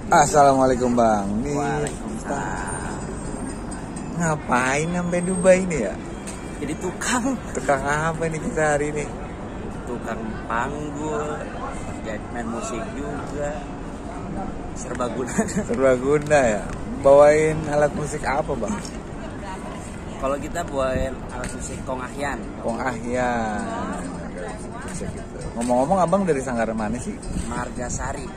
Assalamualaikum Bang. Nih, Waalaikumsalam. ngapain sampai Dubai ini ya? Jadi tukang Apa nih kita hari ini? tukang panggul, jadi main musik juga, serbaguna. Serbaguna ya. Bawain alat musik apa Bang? Kalau kita buat alat musik Kong Ahyan. Kong Ahyan. Ngomong-ngomong Abang dari Sanggar mana sih? Margasari.